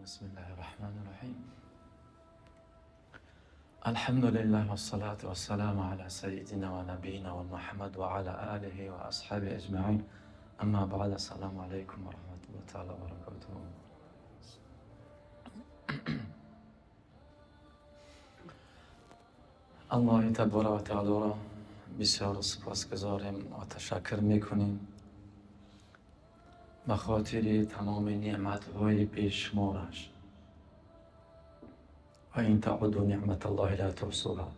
بسم الله الرحمن الرحيم. الحمد لله والصلاة والسلام على سيدنا ونبينا ومحمد وعلى آله وأصحابه أجمعين. أما بعد، السلام عليكم ورحمة الله تعالى وبركاته. الله تبارك وتعالى را بسیار سپاسگزاریم و تشکر میکنیم به خاطر تمام نعمت‌های بیشمارش. و این تعدوا نعمت الله لا تحصوها.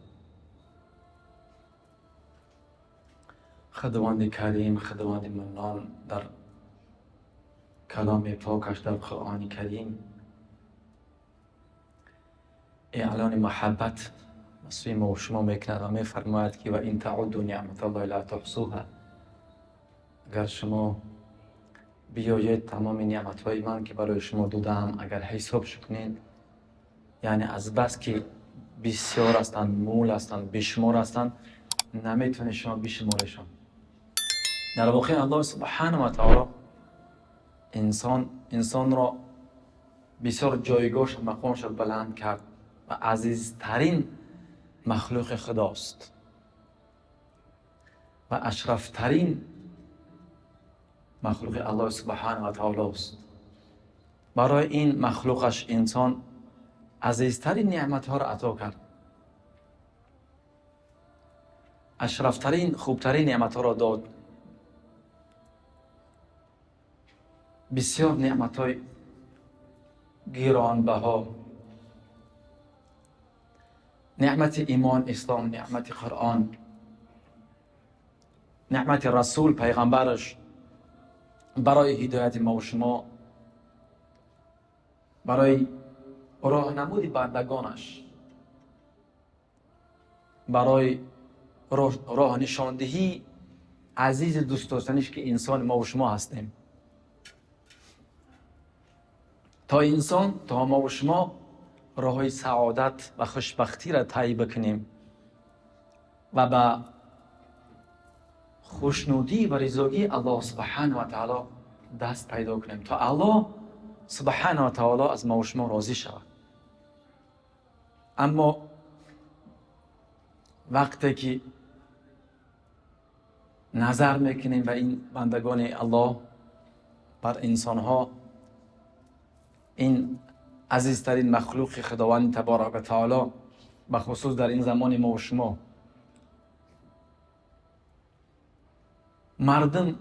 خداوند کریم، خداوند منان در کلام پاکش در قرآن کریم اعلان محبت سوی ما و شما میکند و میفرماید که و این تعدوا نعمت الله لا تحصوها. اگر شما بیایید تمام نعمت‌های من که برای شما دادم اگر حساب کنید، یعنی از بس که بسیار هستند، مول هستند، بیشمار هستند، نمیتونید شما بشمارشان. در واقع الله سبحانه و تعالی انسان را بسیار جایگاهش و مقامش را بلند کرد و عزیزترین مخلوق خداست و اشرفترین مخلوق الله سبحانه و تعالی است. برای این مخلوقش انسان عزیزترین نعمتها را عطا کرد، اشرفترین، خوبترین نعمتها را داد. بسیار نعمتهای گرانبها، نعمت ایمان، اسلام، نعمت قرآن، نعمت رسول پیغمبرش برای هدایت ما و شما، برای راهنمود بندگانش، برای راه نشاندهی عزیز دوست داشتنش که انسان ما و شما هستیم، تا انسان، تا ما و شما راه سعادت و خوشبختی را طی بکنیم و به خوشنودی و رضاگی الله سبحانه و تعالی دست پیدا کنیم، تا الله سبحانه و تعالی از ما و شما راضی شود. اما وقتی که نظر میکنیم به این بندگان الله، بر انسانها، این عزیزترین مخلوق خداوند تبارک و تعالی، به خصوص در این زمان ما و شما، مردم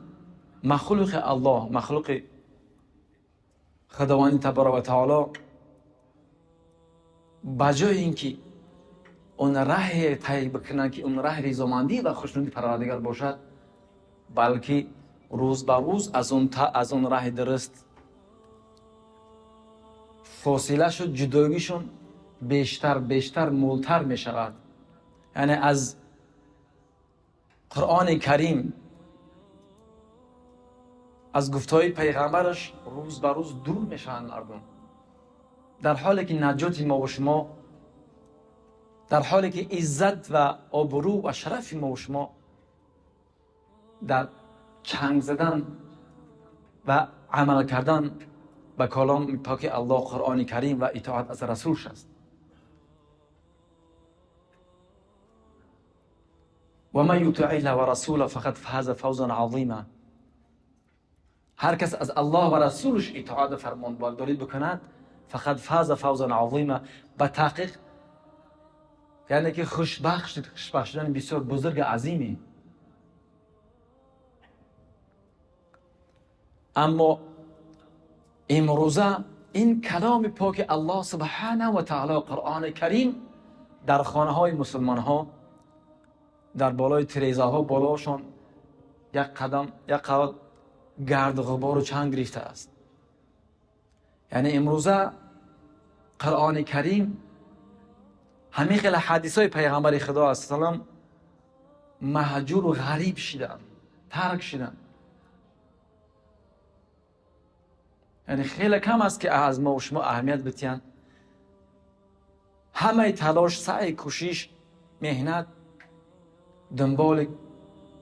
مخلوق الله، مخلوق خداوند تبارک و تعالی، به جای اینکه اون راه طی بکنن که اون راه رضامندی و خوشنودی پروردگار باشد، بلکه روز به روز از اون راه درست فاصله شد، جداییشون بیشتر بیشتر مولتر می شود. یعنی از قرآن کریم، از گفتهای پیغمبرش روز به روز دور می شوند مردم، در حالی که نجات ما و شما، در حالی که عزت و آبرو و شرف ما و شما در چنگ زدن و عمل کردن به کلام پاک الله، قرآن کریم و اطاعت از رسولش است. و من یطع الله و رسوله فقد فاز فوزا عظیما. هر کس از الله و رسولش اطاعت فرمان برداری بکند، فقد فاز فوزا عظیما، به تحقیق یعنی که خوشبخت شد، خوشبخت شدن بسیار بزرگ عظیمی. اما امروزه این کلام پاک الله سبحانه و تعالی، قرآن کریم، در خانه های مسلمان ها، در بالای تریزه ها، بالاشان یک قدم یک قدم گرد غبار و چنگ گرفته است. یعنی امروزه قرآن کریم، همین خیلی حدیث های پیغمبر خدا علیه السلام مهجور و غریب شدن، ترک شدن. یعنی خیلی کم است که از ما و شما اهمیت بتین. همه تلاش، سعی، کوشش، مهنت دنبال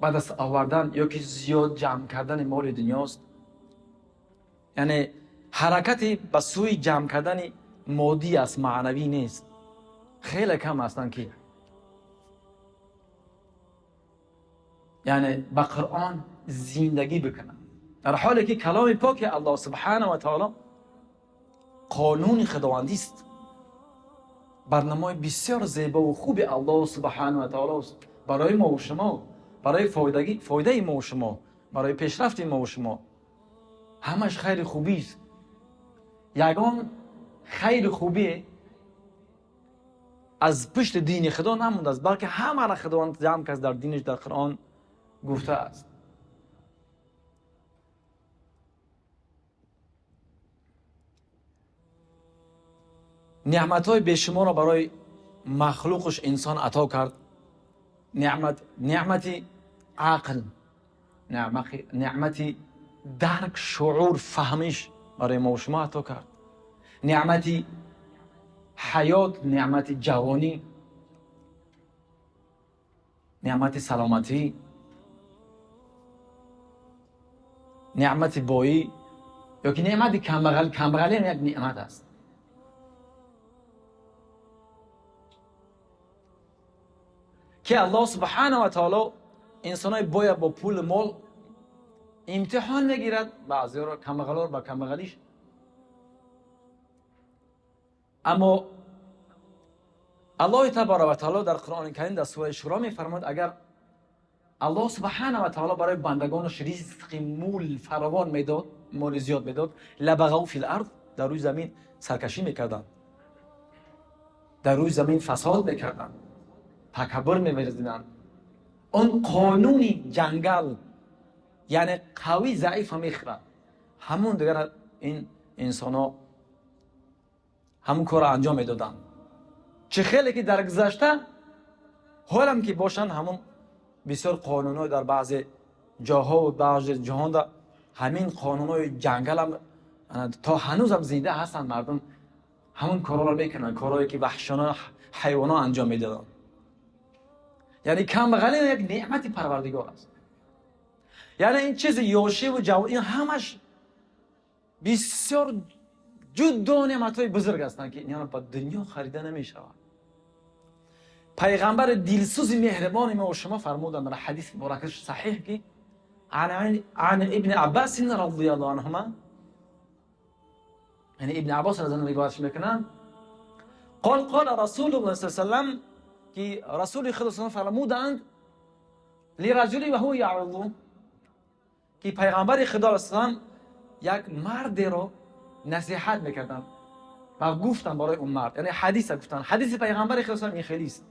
به دست آوردن یا که زیاد جمع کردن مال دنیاست. یعنی Ҳаракати ба сӯи ҷамъ кардани моддӣ аст, маънавӣ нест. Хеле кам ҳастанд ки яъне ба Қуръон зиндагӣ бикунанд, дар ҳоле ки каломи поки Аллоҳ субҳанаҳу ва таоло қонуни худовандист, барномаи бисёр зебову хуби Аллоҳ субҳанаҳу ва таоло аст барои мо ва шумо, барои фоидаи мо ва шумо, барои пешрафти мо ва шумо. Ҳамаш хайри хубист. Ягон хайри хубие аз пушти дини Худо намондааст, балки ҳамаро Худованд ҷамъ кард дар диниш, дар Қуръон гуфтааст. Неъматҳои бешуморро барои махлуқаш инсон ато кард. Неъмати ақл, неъмати дарк, шуур, фаҳмиш барои мо шумо ато кард. Неъмати ҳаёт, неъмати ҷавонӣ, неъмати саломатӣ, неъмати боӣ ё ки неъмати камбағалӣ ҳам як неъмат аст. Ки Аллоҳ субҳанаҳу ва таоло инсонҳои бояд бо пул мол имтиҳон мегирад, баъзеҳоро камбағалҳоро ба камбағалиш. Аммо Аллоҳи табарaka ва таоло дар Қуръони Карим дар сураи Шуро мефармояд, агар Аллоҳ субҳанаҳу ва таоло барои бандагонаш ризқи мул фаровон медод, моли зиёд медод, лабағав фил арз, дар рӯи замин саркашӣ мекарданд, дар рӯи замин фасод мекарданд, такаббур меварзиданд. Он қонуни ҷангал, яъне қавӣ заифа мехӯрад, ҳамон дигар ин инсонҳо ҳамон корро анҷом медоданд. Чӣ хеле ки дар гузашта ҳолам ки бошанд, ҳамон бисёр қонунҳо дар баъзе ҷоҳо ва баъзе ҷаҳонда ҳамин қонунҳои ҷангалам то ҳанӯзам зинда ҳастанд. Мардум ҳамон корҳоро мекунанд, корҳое ки ваҳшиёна ҳайвонҳо анҷом медоданд. Яъне камбағалӣ як неъмати Парвардигор аст. Яъне ин чизи ёшиву ҷавон, ин ҳамаш бисёр ҷудо неъматҳои бузург ҳастанд, ки инҳоро ба дунё харида намешавад. Пайғамбари дилсӯзи меҳрибони мо шумо фармуданд дар ҳадиси муборакаш саҳиҳ, ки ан ибни Аббасин радияллоҳу анҳума, яъне Ибни Аббос разияллоҳу анҳу ривоятш мекунанд, қол қола Расулуллоҳ саллаллоҳу алайҳи васаллам, ки Расули Худо саллаллоҳу алайҳи васаллам фармуданд лираҷули ва ҳува яъузу, ки пайғамбари Худо алайҳи васаллам як мардеро насиҳат мекарданд ва гуфтанд барои он мард, яъне ҳадиса гуфтанд. Ҳадиси пайғамбари Худо саллаллоҳу алайҳи васаллам ин хелист.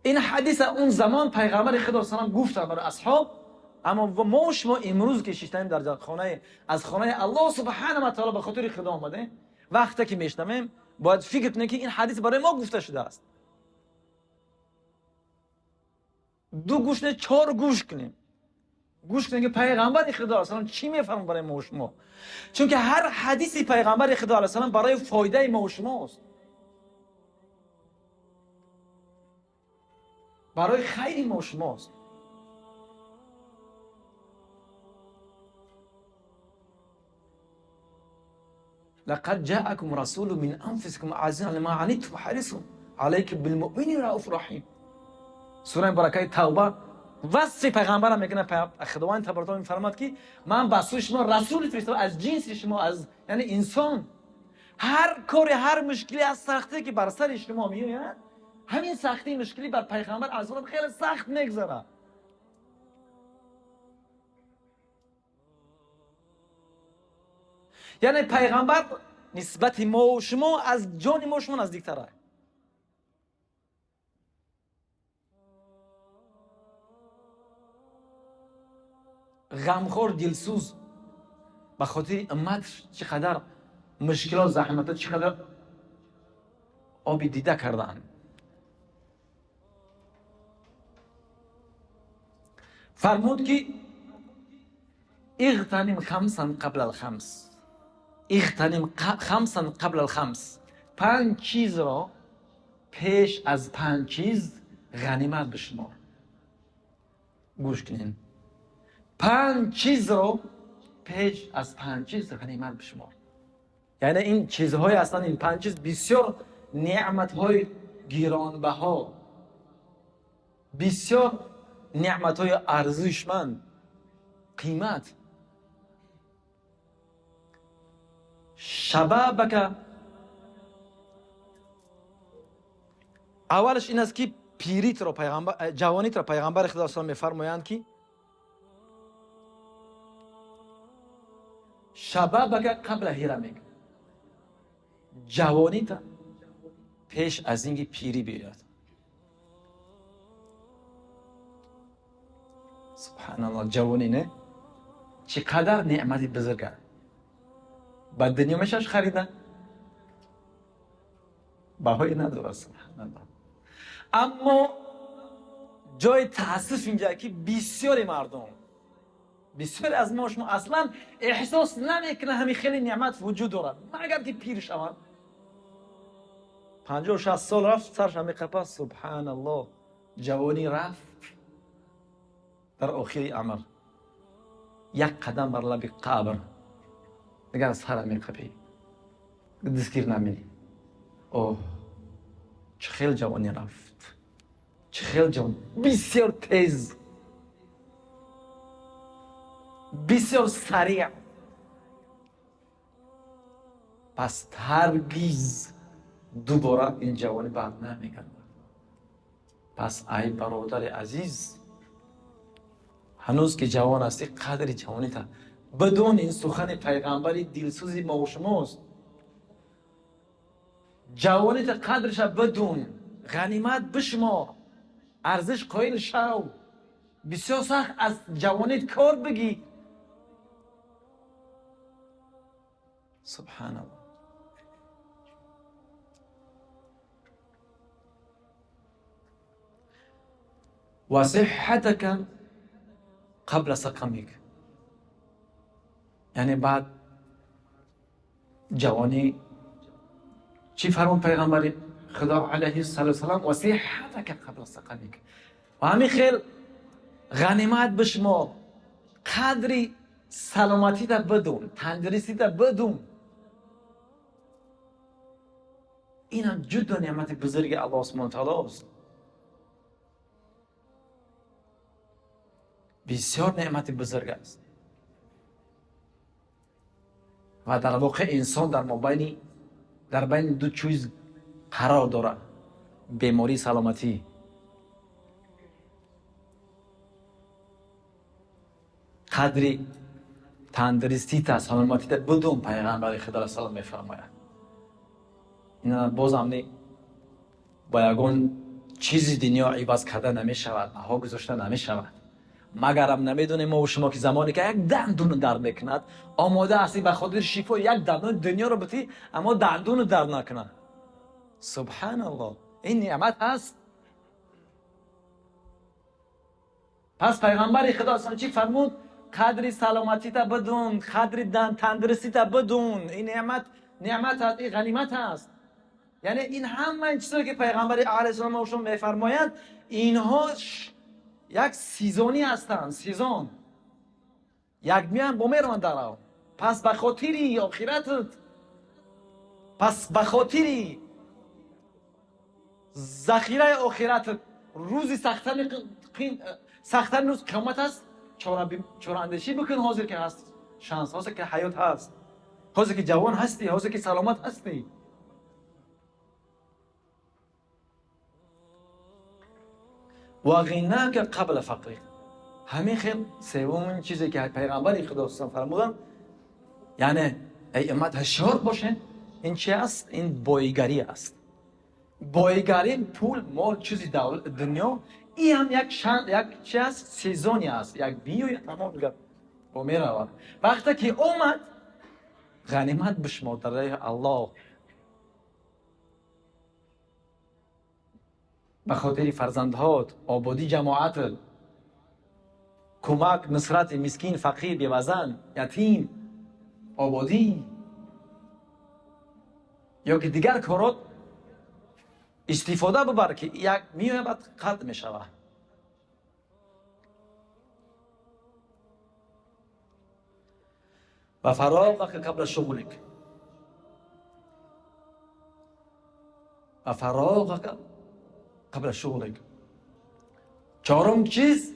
Ин ҳадиса он замон пайғамбари Худо саллаллоҳу алайҳи васаллам гуфтанд барои асҳоб, аммо мо шумо имрӯз ки шиштаем дар хонаи аз хонаи Аллоҳ субҳанаҳу ва таоло ба хотири Худо омадем, вақте ки мешнавем бояд фикр кунем, ки ин ҳадис барои мо гуфта шудааст. Ду гӯш не, чор гӯш кунем, гӯш кунем, ки пайғамбари Худо алайҳи васаллам чӣ мефармояд барои мо ва шумо. Чунки ҳар ҳадиси пайғамбари Худо алайҳи васаллам барои фоидаи мо ва шумост, барои хайри мо ва шумост. لقد جاءكم رسول من أنفسكم عزيز على ما عنتم حريص عليكم بالمؤمنين رؤوف رحيم. сураи муборакаи Тавба васфи пайғамбарам мекунад. Худованд табарак таъоло мефармояд, ки ман ба сӯи шумо расуле фиристодам аз ҷинси шумо, аз яъне инсон. Ҳар кори, ҳар мушкиле аз сахтие ки бар сари шумо меояд, ҳамин сахтии мушкилӣ бар пайғамбар алайҳиссалом хеле сахт мегузарад. Яъне пайғамбар нисбати мо шумо аз ҷони мо шумо наздиктар аст. Ғамхор, дилсӯз, ба хотири уммат чӣ қадар мушкилот, заҳматот, чӣ қадар оби дида кардаанд. Фармуд, ки иғтаним хамсан қабла алхамс, иғтаним хамсан қабла алхамс, панҷ чизро пеш аз панҷ чиз ғанимат бишумор. Гӯш кунед, 5 чизро пеш аз 5 чиз ғанимат бишумор. Яъне ин чизҳое ҳастанд, ин 5 чиз бисёр неъматҳои гиронбаҳо, бисёр неъматҳои арзишманд, қимат. Шабабака, аввалаш ин аст ки пиритро пайғамбар, ҷавонитро пайғамбари Худо саллаллоҳу мефармоянд ки шабабака қабла ҳирамик, ҷавонита пеш аз ин ки пирӣ биёяд. Субҳаналлоҳ, ҷавонӣ не? Чӣ қадар неъмати бузург аст. Ба дунё мешаваш харида? Баҳое надорад, субҳаналлоҳ. Аммо ҷои таассуф инҷа ки бисёри мардум, бисёре аз мо шумо аслан эҳсос намекунад ҳамин хеле неъмат вуҷуд дорад, магар ки пир шаванд. 50-60 сол рафт, сараш меқапад, субҳаналлоҳ, ҷавонӣ рафт. Дар охири амр як қадам бар лаби қабр, дигар сара меқапӣ, дастгир намени. Оҳ, чӣ хел ҷавонӣ рафт, чӣ хел ҷавон, бисёр тез, бисёр сариъ. Пас ҳаргиз дубора ин ҷавонӣ бар намегардад. Пас ай бародари азиз, ҳанӯз ки ҷавон ҳастӣ, қадри ҷавонита бидон. Ин сухани пайғамбари дилсӯзи мо шумост. Ҷавонита қадриша бидун, ғанимат бишумор, арзиш қоил шав, бисёр сахт аз ҷавонит кор бигӣ. Субҳаналлоҳ. Ва сиҳҳатака қабла сақамик, яъне баъд ҷавонӣ чӣ фармуд пайғамбари Худо алайҳи салоту вассалам? Ва сиҳҳатака қабла сақамик. Ва ҳамин хел ғанимат бишумор, қадри саломатита бидун, тандурустита бидун. Инам ҷудо неъмати бузурги Аллоҳ субҳонаҳу ва таолост. Бисёр неъмати бузург аст. Ва дар воқеъ инсон дар мобайни, дар байни ду чиз қарор дорад: бемории саломатӣ. Қадри тандурустита, саломатита бидун, пайғамбари Худо салом мефармояд. Ина бозам не бо ягон чизи дунё иваз карда намешавад, баҳо гузошта намешавад. Магарам намедонем мо шумо ки замоне ки як дандуну дард мекунад, омода ҳастӣ ба хотири шифо як дандуни дунёро битӣ, аммо дандуну дард накунад. Субҳаналлоҳ, ин неъмат ҳаст. Пас пайғамбари Худо чӣ фармуд? Қадри саломатита бидун, қадри тандурустита бидун. Ин неъмат, неъмат аст, ин ғанимат аст. Яъне ин ҳама ин чизое ки пайғамбари алайҳиссалом шумо мефармоянд, инҳо як сезонӣ ҳастанд, сезон. Як меянд, бо мераванд дарав. Пас ба хотири охиратат, пас ба хотири захираи охиратат, рӯзи сахтани рӯз қиёмат аст, чораандешӣ бикун ҳозир ки ҳаст шанс, ҳозир ки ҳаёт ҳаст, ҳозир ки ҷавон ҳастӣ, ҳозир ки саломат ҳастӣ. Ва ғинака қабла фақрик. Ҳамин хел севумин чизе ки пайғамбари Худо фармуданд, яъне эй уммат ҳушёр бошед, ин чи аст? Ин боигарӣ аст. Боигарӣ, пул, мол, чизи дунё, ин ҳам як шан, як чи аст? Сезони аст. Як биёяд, тамом дигар бо меравад. Вақте ки омад, ғанимат бишумор дар роҳи Аллоҳ. Ба хотири фарзандҳот, ободӣ ҷамоатат, кӯмак, нусрати мискин, фақир, бевазан, ятим, ободӣ ё ки дигар корот истифода бибар, ки як меояд, баъд қатъ мешавад. Ва фароғака қабла шуғлик. Ва фароғака қабла шуғлик. Чорум чиз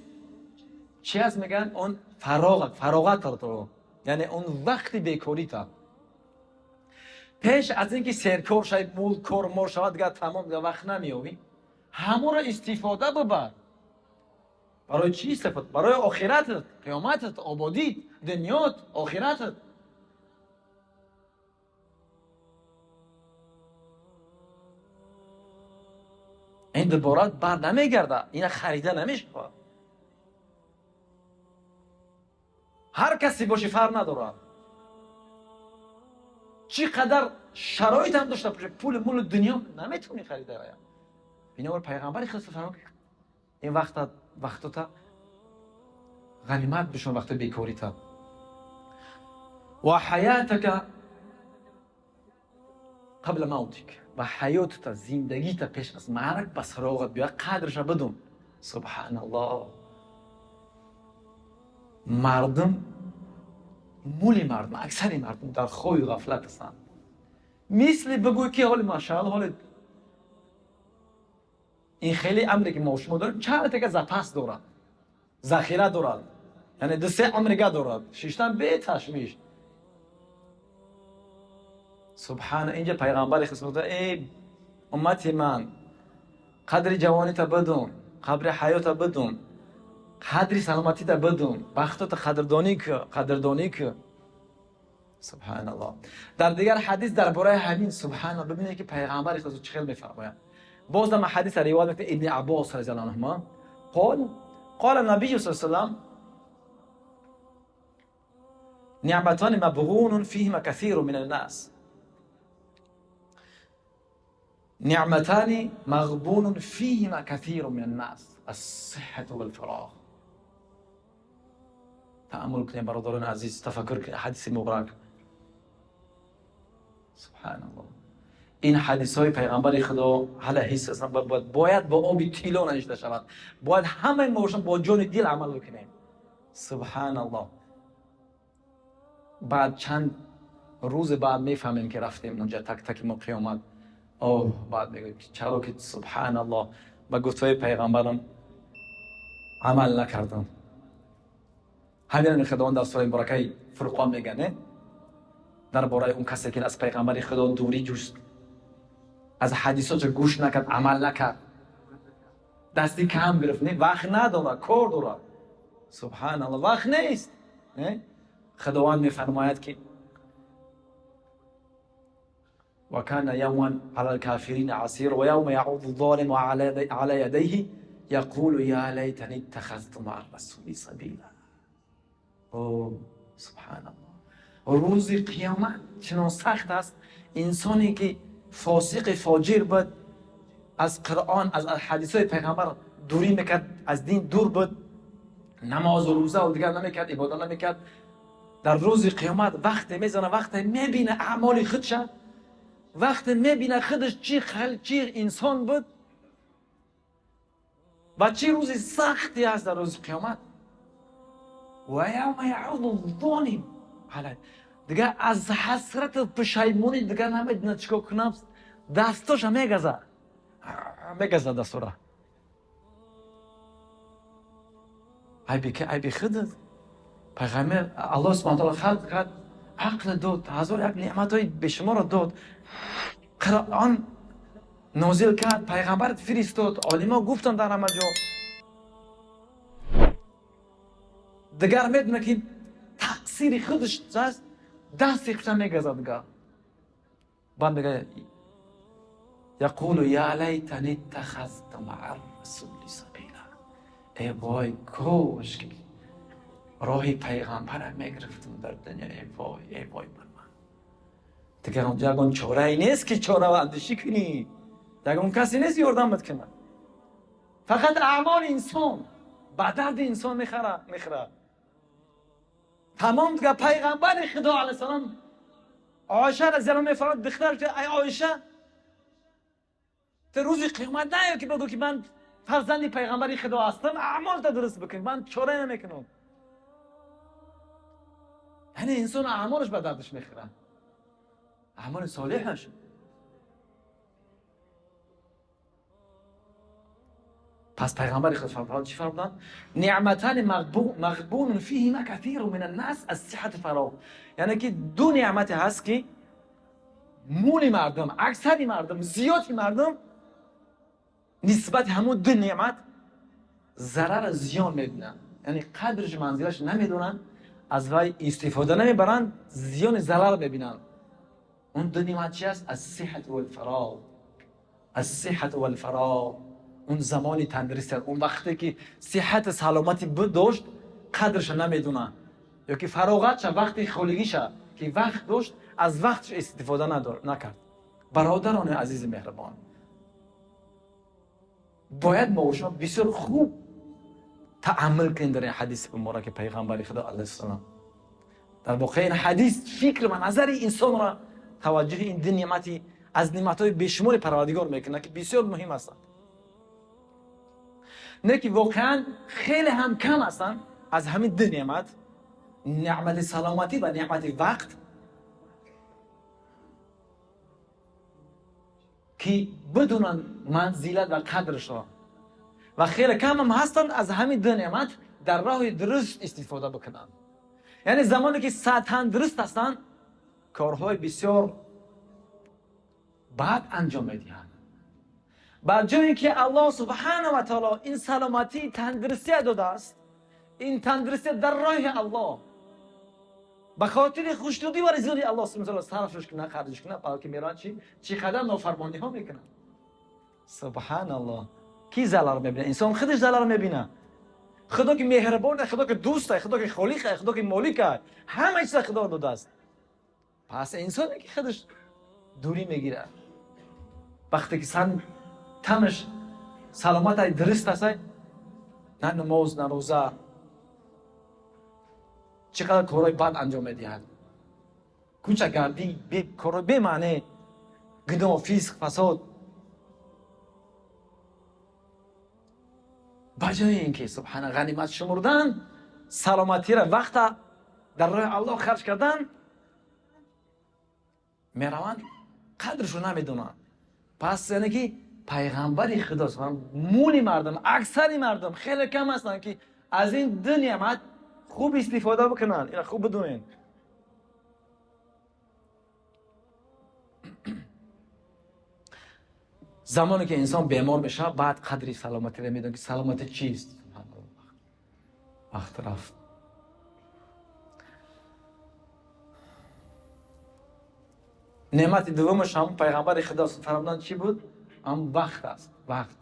чӣ аст мегӯянд? Он фароғак, фароғат, яъне он вақти бекорита. Пеш аз ин ки серкор шавӣ, мулк кор мор шавад, дигар тамом, дигар вақт намеёбӣ, ҳамонро истифода бибар. Барои чӣ истифода? Барои охиратат, қиёматат, ободит, дунёт, охиратат. Ин дубора бар намегардад, ина харида намешавад. Ҳар касе бошӣ фарқ надорад. Чӣ қадар шароит ҳам дошта бошӣ, пули мулу дунё наметавонӣ харида. Бинобар пайғамбари Худо фармуд, ин вақта вақтота ғанимат бишон, вақти бекорита. Ва ҳаятака қабла мавтик. Ва ҳаётата, зиндагита пеш аз марг ба сароғат биё, қадраша бидун. Субҳаналлоҳ. Мардум, мули мардум, аксари мардум дар хою ғафлат ҳастанд. Мисли бигӯй ки ҳоли машаалло, ҳоли ин хеле амре ки мо шумо дорем, чанд така запас дорад, захира дорад, яъне ду-се амрига дорад, шиштан беташвиш. Субҳана, инҷа пайғамбари хидмат, эй уммати ман, қадри ҷавонита бидун, қадри ҳаёта бидун, қадри саломатита бидун, вақтота қадрдонӣ ку, қадрдонӣ ку. Субҳаналлоҳ. Дар дигар ҳадис дар бораи ҳамин, субҳаналлоҳ, бибинед ки пайғамбари худо чӣ хел мефармояд. Боз дар ҳадиса ривоят мекунад Ибни Аббос разияллоҳу анҳума, қол қола набию саллаллоҳу алайҳи васаллам неъматони мабғунун фиҳима касирун мин аннас, неъматани мағбунун фиҳима касирун мин аннас, ассиҳату валфароғ. Тааммул кунем, бародарони азиз, тафаккур кунем ҳадиси муборак. Субҳаналлоҳ. Ин ҳадисҳои пайғамбари Худо алайҳи салом бояд бо оби тилло навишта шавад. Бояд ҳамаи мо бо ҷони дил амал бикунем. Субҳаналлоҳ. Баъд чанд рӯзе баъд мефаҳмем ки рафтем онҷа, так таки мо қиёмат. Оҳ, баъд мегӯем чаро ки субҳаналлоҳ ба гуфтаҳои пайғамбарам амал накардам. Ҳамин Худованд дар сураи муборакаи Фурқон мегӯяд, не? Дар бораи он касе ки аз пайғамбари Худо дурӣ ҷуст, аз ҳадисотро гӯш накард, амал накард, дасти кам гирифт, не? Вақт надорад, кор дорад. Субҳаналлоҳ, вақт нест. Не? Худованд мефармояд ки وكان يوما على الكافرين عسيرا ويوم يعض الظالم على يديه يقول يا ليتني اتخذت مع الرسول سبيلا. О, субҳаналлоҳ. Рӯзи қиёмат чунон сахт аст, инсоне ки фосиқи фоҷир буд, аз Қуръон, аз ҳадисҳои пайғамбар дурӣ мекард, аз дин дур буд, намозу рӯза дигар намекард, ибодат намекард, дар рӯзи қиёмат вақте мезана, вақте мебина аъмоли худша, вақте мебина худаш чӣ хел, чӣ инсон буд ва чӣ рӯзи сахте аст дар рӯзи қиёмат. Ва явма яъуду золим, дигар аз ҳасрату пушаймонӣ дигар намедонад чӣ кор кунам, дастоша мегазад, мегазад дастора. Айби ки? Айби худат. Пайғамбар Аллоҳ субҳана таала халқ кард, ақл дод, ҳазор як неъматҳои бешуморро дод, Қуръон нозил кард, пайғамбар фиристод, олимо гуфтанд дар ҳама ҷо. Дигар медонад ки тақсири худаш аст, дасти худша мегазад дигар. Баъд мегӯяд яқулу я лайтани иттахазту маа расули сабила. Э вой, кош ки роҳи пайғамбара мегирифтам дар дунё. Э вой, э вой бар ман. Дигар онҷо ягон чорае нест ки чора андешӣ кунӣ, ягон касе нест ёрдамат кунад. Фақат аъмоли инсон ба дарди инсон мехӯрад. Тамом дигар пайғамбари Худо алайҳи салом Оиша разияллоҳу мефармояд, духтар, ай Оиша, ту рӯзи қиёмат наё ки бигӯ ки ман фарзанди пайғамбари Худо ҳастам, аъмолта дуруст бикун, ман чора намекунам. Яъне инсон аъмолаш ба дардаш мехӯрад, аъмоли солеҳаш. Пас пайғамбари худ чӣ фармуданд? Неъматани мағбунун фиҳима касирун мин аннас ас-сиҳату фароғ. Яъне ки ду неъмате ҳаст ки мули мардум, аксари мардум, зиёди мардум нисбати ҳамун ду неъмат зарар зиён мебинанд. Яъне қадрш манзилаш намедонанд, аз вай истифода намебаранд, зиёни зарар мебинанд. Он ду неъмат чи аст? Ас-сиҳату вал-фароғ. Ас-сиҳату вал-фароғ. Он замони тандурустӣ, он вақте ки сиҳату саломатӣ дошт, қадрша намедонад, ё ки фароғатша, вақти холигиша ки вақт дошт, аз вақтш истифода накард. Бародарони азизи меҳрибон, бояд мо шумо бисёр хуб таъаммул кунем дар ин ҳадиси мубораки пайғамбари худо алайҳиссалом. Дар воқеъ ин ҳадис фикр ва назари инсонро таваҷҷӯҳи ин ду неъмати аз неъматҳои бешумори Парвардигор мекунад, ки бисёр муҳим ҳастанд. Не ки воқеан хеле ҳам кам ҳастанд аз ҳамин ду неъмат, неъмати саломатӣ ва неъмати вақт, ки бидунанд манзилат ва қадрашро. Ва хеле камам ҳастанд аз ҳамин ду неъмат дар роҳи дуруст истифода бикунанд. Яъне замоне ки тандуруст ҳастанд, корҳои бисёр бад анҷом медиҳанд. Ба ҷое ки Аллоҳ субҳанаҳу ва таоло ин саломатии тандурустия додааст, ин тандурустия дар роҳи Аллоҳ ба хотири хушнудӣ ва ризои Аллоҳ субҳанаҳу ва таоло сарфш кунад, харҷш кунад, балки мераванд чӣ қадар нофармониҳо мекунанд. Субҳаналлоҳ. Ки залар мебинад? Инсон худаш залар мебинад. Худо ки меҳрибон, Худо ки дӯст, Худо ки холиқ, Худо ки молик, ҳама чиза Худо додааст. Пас инсоне ки худаш дурӣ мегирад, вақте ки танаш саломат дуруст аст, на намоз, на рӯза, чӣ қадар корҳои бад анҷом медиҳад, кӯчагардӣ, корҳои бемаъне, гуноҳ, фисқ, фасод. Ба ҷои ин ки субҳана ғанимат шумурдан, саломатиро вақта дар роҳи Аллоҳ харҷ кардан, мераванд қадршо намедонанд. Пас яъне ки пайғамбари Худо мули мардум, аксари мардум хеле кам ҳастанд ки аз ин ду неъмат хуб истифода бикунанд. Ина хуб бидонед. Замоне ки инсон бемор мешавад, баъд қадри саломатиро медонад, ки саломатӣ чист. Вақт рафт. Неъмати дуввумаш ҳам пайғамбари Худо фармуданд чӣ буд? Ҳам вақт аст. Вақт.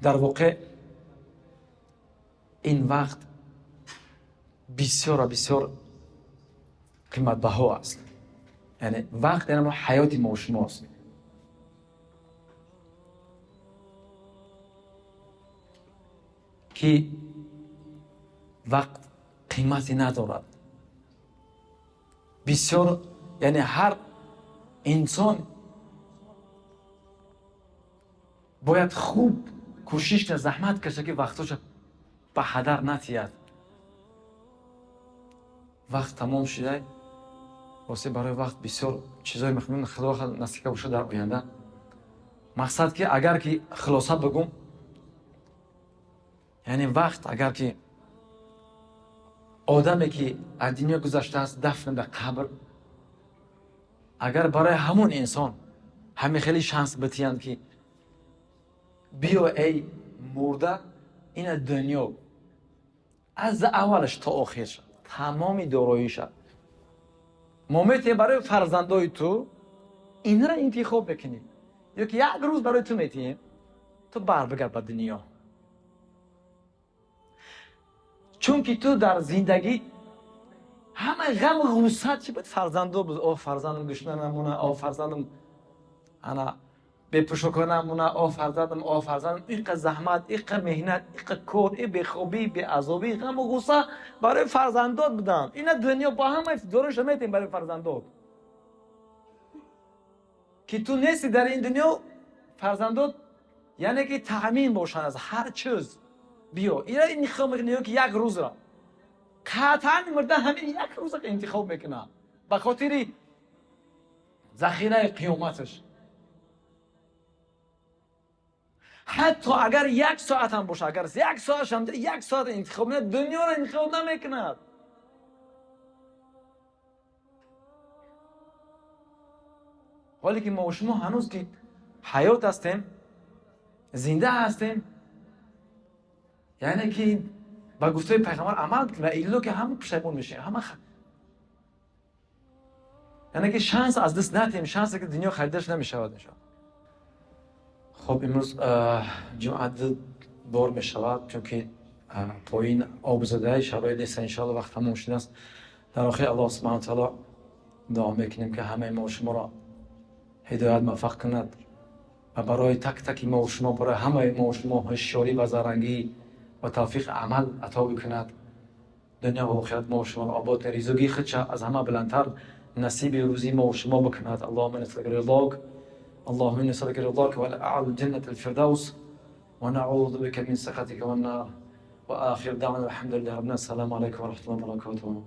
Дар воқеъ ин вақт бисёр ва бисёр қиматбаҳо аст. Яъне вақт яъне ҳаёти мо шумост. Ки вақт қимате надорад. Бисёр, яъне ҳар инсон бояд хуб кӯшиш кунад, заҳмат кашад, ки вақтҳоша ба ҳадар натиҳад. Вақт тамом шуда, восе барои вақт бисёр чизое мехонем, Худо насиба бошад дар оянда. Мақсад ки агар ки хулоса бигӯм, яъне вақт агар ки одаме ки аз дунё гузаштааст, дафн дар қабр, агар барои ҳамон инсон ҳамин хеле шанс битиҳанд ки биё эй мурда, ина дунё аз аввалаш то охирш тамоми дороиша мо метиҳем барои фарзандои ту, инро интихоб мекунӣ, ё ки як рӯз барои ту метиҳем, ту барбигард ба дунё, чунки ту дар зиндагӣ ҳамаи ғаму ғусса чӣ буд? Фарзандо буд. О фарзандам гушна намона, о фарзандам ана бепӯшока намона, о фарзандам, о фарзандам. Иқа заҳмат, иқа меҳнат, иқа кор, и бехобӣ, беазобӣ, ғаму ғусса барои фарзандот буданд. Ина дунё бо ҳамаи дороиша метиҳем барои фарзандот, ки ту нести дар ин дунё, Фарзандот яъне ки таъмин бошанд аз ҳар чиз, биё ира интихоб мекунӣ ё ки як рӯзра? Қатъан мурда ҳамин як рӯза интихоб мекунад ба хотири захираи қиёматаш. Ҳатто агар як соат ҳам боша, агар як соаташ ҳам, як соат интихоб мекунад, дунёро интихоб намекунад. Ҳоле ки мо шумо ҳанӯз ки ҳаёт ҳастем, зинда ҳастем, яъне ки ба гуфтаи пайғамбар амал ва илло ки ҳама пушаймон мешавем, ҳама, яъне ки шанс аз даст надиҳем, шансе ки дунё харидаш намешавад, иншоалло. Хоб, имрӯз ҷумъа ду бор мешавад, чунки поин об задаи шароит нест, иншоалло вақт тамом шудааст. Дар охир Аллоҳ субҳанаҳу ва таъоло дуо мекунем, ки ҳамаи мо шуморо ҳидоят муваффақ кунад ва барои так таки мо шумо, барои ҳамаи мо шумо ҳушёрӣ ва зарангӣ ва тавфиқ амал ато бикунад. Дунё ва охират мо шуморо обод, ризугии худша аз ҳама баландтар насиби рӯзии мо шумо бикунад. Аллоҳумма насалука ридок, اللهم إنا نسألك رضاك والأعلى الجنة الفردوس ونعوذ بك من سخطك والنار. وآخر دعوانا الحمد لله ربنا. السلام عليكم ورحمة الله وبركاته.